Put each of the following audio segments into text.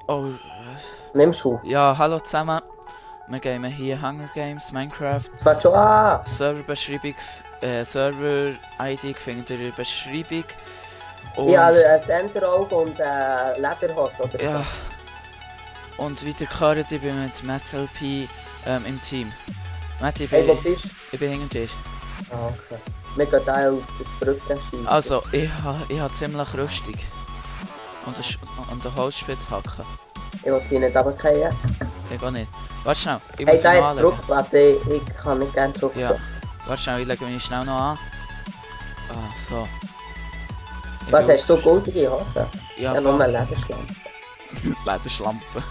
Oh, Nimmst du auf? ja, hallo zusammen. Wir gehen hier Hunger Games, Minecraft. Es fängt schon an. Serverbeschreibung, Server-ID findet ihr in der Beschreibung. Und, Ich habe ein Enterauge und eine Lederhose oder ja, so. und wie ihr gehört, ich bin mit MattLP im Team. Matt, ich Hey, wo bin, bist du? ich bin hinter dir. Ah, okay. Wir gehen da auf das Brücke schießen. Also, ich habe ziemlich rüstig. Und den Holzspitz hacken. Ich will hier nicht runterfallen. Ich auch nicht. Warte schnell, ich Hey, muss da ihn jetzt anlegen. Druckplatte. Ich kann nicht gerne drucken. Ja. Warte schnell, ich lege mich schnell noch an. Ah, so. Ich Was bin hast du, goldige Hose? Ja, Ja, nur eine Lederschlampe. Lederschlampe.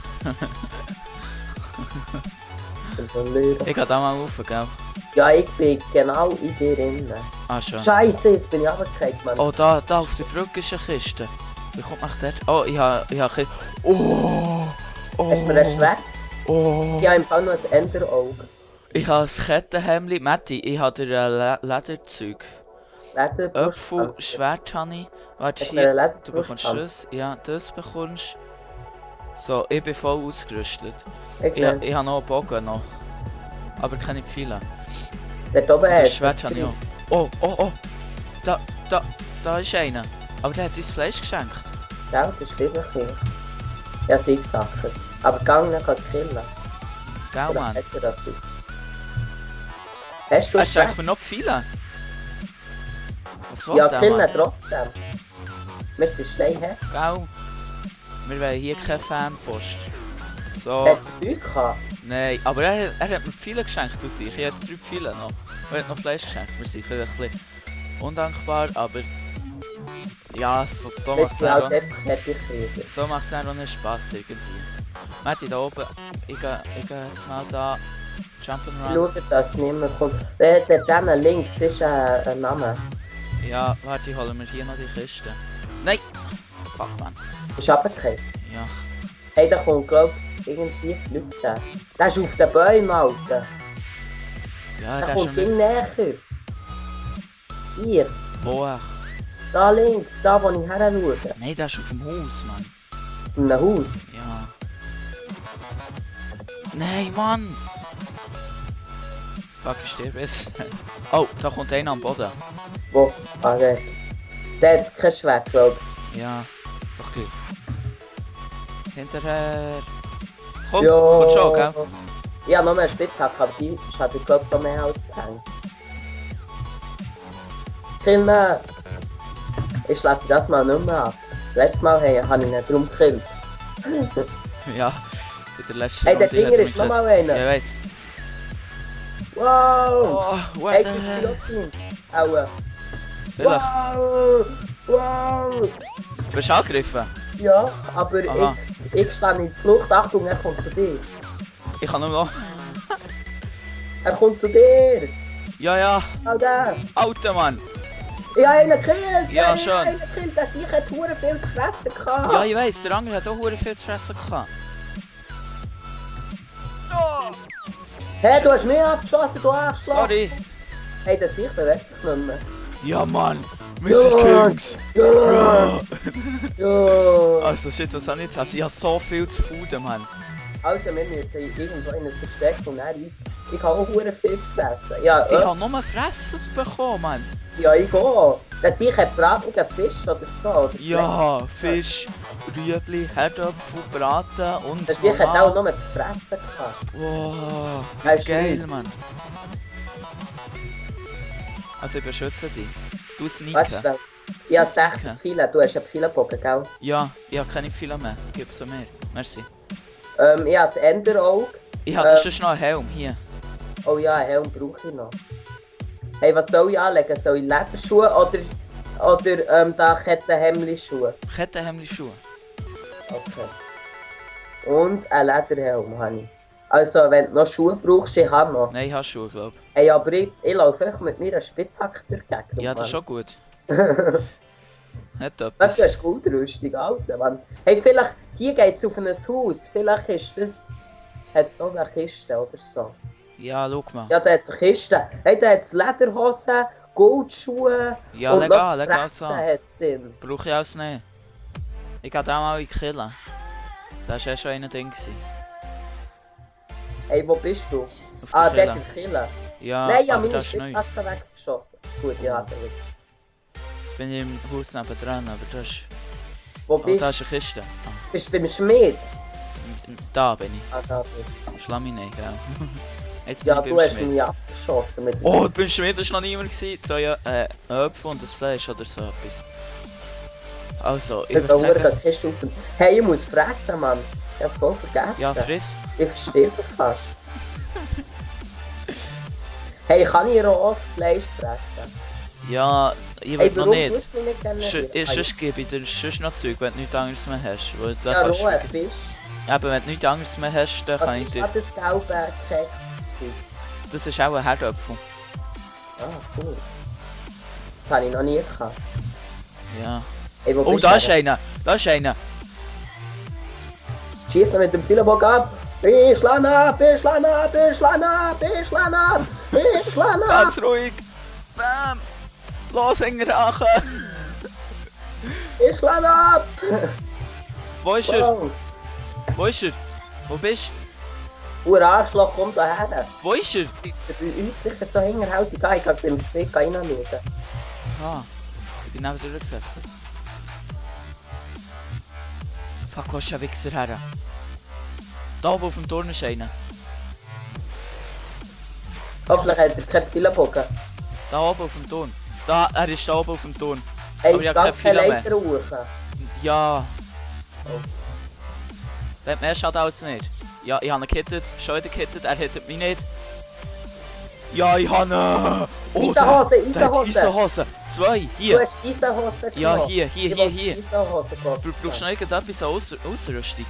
Ich Ich geh da mal rauf, gell? Ja, ich bin genau in dir drin. Ah, schon. Scheiße, jetzt bin ich runtergefallen, Mann. Oh, da auf der Brücke ist eine Kiste. Wie kommt nach dort? Oh, ich habe Kiste. Oh! Hast du mir das Schwert? Oh! Ich habe im Fall noch ein Enterauge. Ich habe ein Kettenhemd. Matti, ich habe dir ein Lederzeug. Äpfel, Lederbrustpanzer. Schwert habe ich. Warte, Hast du mir hier. einen Du bekommst Lederbrustpanzer? das. Ja, das bekommst du. So, ich bin voll ausgerüstet. Ich Ich nicht. habe noch einen Bogen noch. Aber keine Pfeile. Dort oben Und das hat es Schwert habe ich auch. Fries. Oh! Da ist einer. Aber der hat uns Fleisch geschenkt. Ja, das stimmt noch nicht. Ja, Sachen. Aber gang nicht killen. Gell, Oder Mann? hat er etwas? Hast du Er ein Schwert? schenkt mir noch Pfeile. Was will Ja, der, killen Mann? trotzdem. Wir sind Stein, hä? Gell? Wir wollen hier keine Fanpost. So. Hat er Zeug gehabt? Nein, aber er hat mir Pfeile geschenkt, du siehst. Ich habe jetzt 3 Pfeile noch. Er hat noch Fleisch geschenkt. Wir sind vielleicht ein bisschen undankbar, aber... Ja, so Wir macht es sind halt auch... einfach fertig kriegen. So macht es auch nicht Spaß irgendwie. Matti, da oben... Ich gehe jetzt mal da... Jump'n'Run. Schaut, dass niemand kommt. Dort dann links ist ein Name. Ja, warte, ich hole mir hier noch die Kiste. Nein! Fuck, man. Ist runtergefallen. Ja. Hey, da kommt, glaub ich, irgendwie Flüge. Der ist auf den Bäumen, Alter. Ja, Der der ist kommt schon viel nicht... näher. Sieh, Wo? da links, da wo ich her schaue. Nein, der ist auf dem Haus, Mann. In einem Haus. Ja. Nein, Mann! Fuck, ich sterbe jetzt. Oh, da kommt einer am Boden. Wo? Ah, der. Der hat kein Schwert, glaub ich. Ja, doch gleich. Hinterher. Komm, Ja. kommt schon, gell? Ich habe noch mehr Spitzhacke, aber die schaut, ich glaube, so mehr als Tank. Killen! Ich schlage das mal nicht mehr ab. Letztes Mal habe ich ihn drum gekillt. Ja, in der letzten Hey, der Runde Dinger hat er ist noch mich mal gekillt. einer. Ja, ich weiss. Wow! Oh, what Hey, the das ist hell? Jotin. Aua. Vielleicht. Wow! Wow! Bist du angegriffen? Ja, aber Aha. ich stehe in die Flucht. Achtung, er kommt zu dir. Ich kann nur noch... Er kommt zu dir. Ja, Schau da. Alter Mann. Ich habe ihn gekillt. Ja, Ich schon. habe ihn gekillt. Der Sieg hat verdammt viel zu fressen gehabt. Ja, ich weiss, der andere hat auch verdammt viel zu fressen gehabt. Oh, Hey, du hast mich abgeschossen, du Arschloch. sorry. Hey, der Sieg bewegt sich nicht mehr. Ja, Mann. Wir sind Ja. Kings. Ja. Ja. Also shit, was soll ich jetzt sagen? Ich habe so viel zu fooden, Mann. Alter, wir müssen irgendwo in ein Versteck und er uns... Ich habe auch verdammt viel zu fressen. Ja, Ich habe nur Fressen bekommen, Mann. ja, ich gehe. Der Sieg hat bratenden Fisch oder so. Oder Ja, Fisch, Rüebli, Herdöpfel, Braten und der Sieg hat auch nur zu fressen gehabt. Wow, Er ist geil, nicht. Mann. Also ich beschütze dich. Du Weißt sneaken. du, ich habe 60 Okay. Pfeile, du hast einen Pfeilenbogen, gell? Ja, ich habe keine Pfeile mehr. Gib sie mir. Merci. Ich habe ein Enderauge. Ich habe sonst noch einen Helm. Hier. Oh ja, einen Helm brauche ich noch. Hey, was soll ich anlegen? Soll ich Lederschuhe oder da Kettenhemdli-Schuhe? Kettenhemdli-Schuhe. Okay. Und einen Lederhelm habe ich. Also, wenn du noch Schuhe brauchst, ich habe noch. Nein, ich habe Schuhe, glaube Hey, aber ich laufe echt mit mir einen Spitzhacke durch die Gegend, ich. Ja, das ist Mann. schon gut. Hat Was, etwas. du hast gut Rüstung, Alter, Mann. Hey, vielleicht, hier geht es auf ein Haus. Vielleicht ist das... Hat es noch eine Kiste oder so. Ja, schau mal. Ja, da hat es eine Kiste. Hey, da hat es Lederhosen, Goldschuhe Ja, und legal, noch legal zu so. fressen hat es drin. Brauche ich alles nicht. Ich gehe auch mal in die Kille. Das war schon ein Ding. Hey, wo bist du? Auf Ah, der dort Kille. im Killer. Ja, Nein, ja, aber meine das ist neu. Spitzhacke weggeschossen. Gut, ja, sehr gut. Jetzt bin ich im Haus nebendran, aber das ist... Wo Oh, bist da du? ist eine Kiste. Ah, Bist du beim Schmied? da bin ich. Ah, da bist du. Schlamine, gell? Jetzt bin Ja, ich du beim hast Schmied. mich abgeschossen mit Oh, beim Schmied war noch niemand. Zwei Äpfel und das Fleisch oder so etwas. Also, ich Ich würde will sagen... die Kiste raus. Hey, ich muss fressen, Mann. Ich hab's voll vergessen. Ja, friss. Ich versterbe fast. Hey, kann ich rohes Fleisch fressen? Ja, ich Hey, will noch warum nicht. tust du mich nicht gerne? Sonst gebe ich dir sonst noch Zeug, wenn du nichts anderes mehr hast. Weil da Ja, kannst du rohe verge- Fisch. Eben, wenn du nichts anderes mehr hast, dann kann Was ich ist dir... auch das gelbe Keks-Zeugs? Das ist auch ein Herdöpfel. Ah, cool. Das habe ich noch nie gehabt. Ja. Hey, wo Oh, bist da du ist einer! Da ist einer! Schieß noch mit dem Filetbock ab! Ich lade ab! Ich lade ab! Ich lade ab! Ich lade ab! Ich lade ab! Ganz ruhig! Bam! Los, Hängerhaken! Ich lade ab! Wo ist er? Wow! Wo ist er? Wo bist Arschloch, komm daher! du? Wo ist er? Bei uns sicher so hinterhältig. Ich kann beim Spiel reinschauen. Ah, ich bin neben dir gesagt. Fuck, wo ist der Wichser her? Da oben auf dem Turm ist einer. Hoffentlich hat er keinen Filetbock. Da oben auf dem Turm. Da, er ist da oben auf dem Turm. Hey, Aber ich hab kein danke Filet mehr. Leiter hoch. Ja. Oh. Der hat mehr Schaden als nicht. Ja, ich habe ihn gehittet. Schon wieder gehittet. Er hittet mich nicht. Ja, ich habe ihn! Oh, Eisenhose, der hat Eisenhose! Eisenhose! Zwei! Du Hier! hast Eisenhose Ja, genommen. hier! Ich will Eisenhose Brauchst du noch irgendetwas Ausrüstung?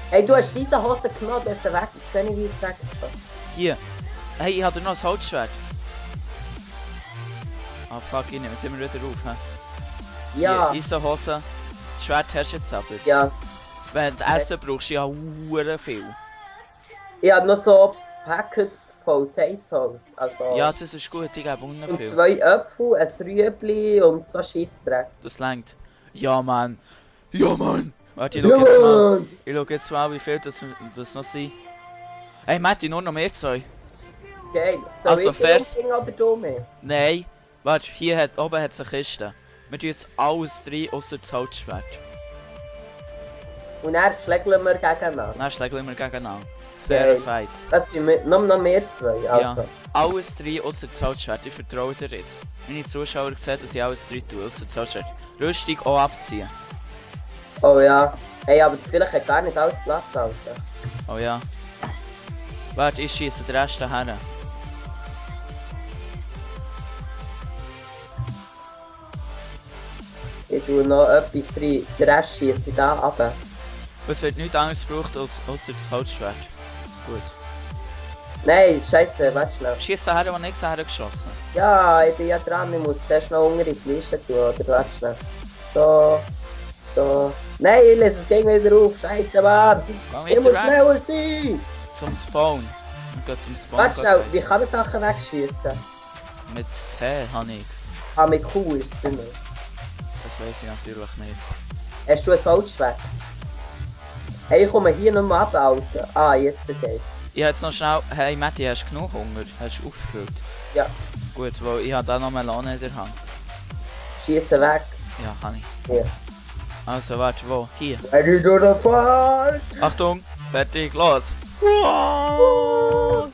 Hey, du hast Eisenhose genommen, du hast sie weg. Jetzt wenn ich wieder sagen. Hier! Hey, ich habe noch ein Holzschwert. Ah fuck, ich nehme es immer wieder auf. He? Ja, Hier, Eisenhose. Das Schwert hast du jetzt aber. ja. Wenn du Essen brauchst, ja hure viel. Ich habe noch so Packet Potatoes. Also, Ja, das ist gut, ich gebe und unten viel. 2 Äpfel, ein Rüebli und so Scheissdreck. Das längt. Ja, Mann. Ja, Mann. Warte, ich schau jetzt mal. Ich schau jetzt mal, wie viel das noch sind. Hey, Matti, nur noch mehr zwei. Geil. Soll Also, ich Vers- umbringen oder du mehr? Nein. Warte, oben hat es eine Kiste. Wir tun jetzt alles rein, außer das Holzschwert. Und dann schlägeln wir gegeneinander. Dann schlägen wir gegeneinander. Sehr Geil. fight. Das sind nur noch mehr 2. Also. Ja. Alles rein, außer das Holzschwert. Ich vertraue dir jetzt. Meine Zuschauer sehen, dass ich alles rein tue, außer das Holzschwert. Rüstung auch abziehen. Oh ja. Hey, aber vielleicht hat gar nicht alles Platz, Alter. Oh ja. Warte, ich schieße den Rest daher. Ich tue noch etwas rein. Den Rest schiesse ich da runter. Es wird nichts anderes gebraucht außer das Holzschwert. Gut. Nein, scheiße, warte schnell. Schieß daher, wo nichts hergeschossen. Ja, ich bin ja dran, ich muss zuerst noch unter in die Liste tun, oder warte schnell. So, so. Nein, ich lese es gegen wieder auf, scheiße, Mann. Geh Ich muss wieder weg. schneller sein. Zum Spawn. Wir gehen zum Spawn. Warte schnell, wie kann man Sachen wegschießen? Mit T habe ich es. Ah, mit Q ist es dünner. Das weiß ich natürlich nicht. Hast du ein Holzschwert? Hey, ich komme hier nochmal ab, Alter. Ah, jetzt geht's. Ich habe jetzt noch schnell... Hey Matti, hast du genug Hunger? Hast du aufgefüllt? Ja, Gut, weil ich habe da noch Melone in der Hand. schieße weg. Ja, habe ich. Hier. Also, warte, wo? Hier. Ready to the fight! Achtung, fertig, los! Wow.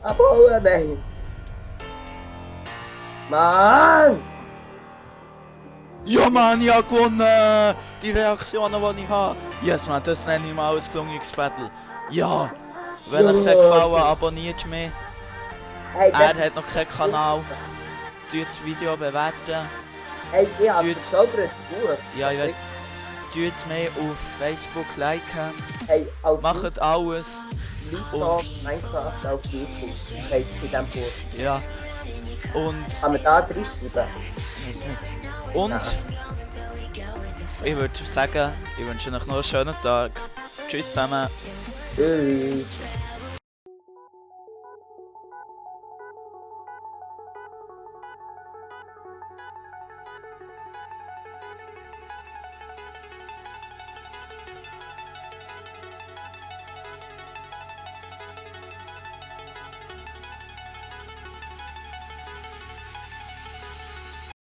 Abhauen, nein! Mann! Ja Mann, ich habe gewonnen! Die Reaktionen, die ich habe. Yes man, das nenne ich mal ein gelungenes Battle. Ja! Wenn euch es hat gefallen, abonniert mich. Hey, Er hat noch keinen Kanal. Tut das Video bewerten. Hey, ich hab Dude. verzaubert das Buch. Ja, ich weiß. Tut mich auf Facebook liken. Hey, auf Macht alles. Liebhaber Minecraft auf YouTube. Heisst in diesem Buch. Ja. Und... Kann man da drin schreiben? Weiss nicht. Und... Ich würde sagen, ich wünsche euch noch einen schönen Tag. Tschüss zusammen. Tschüss.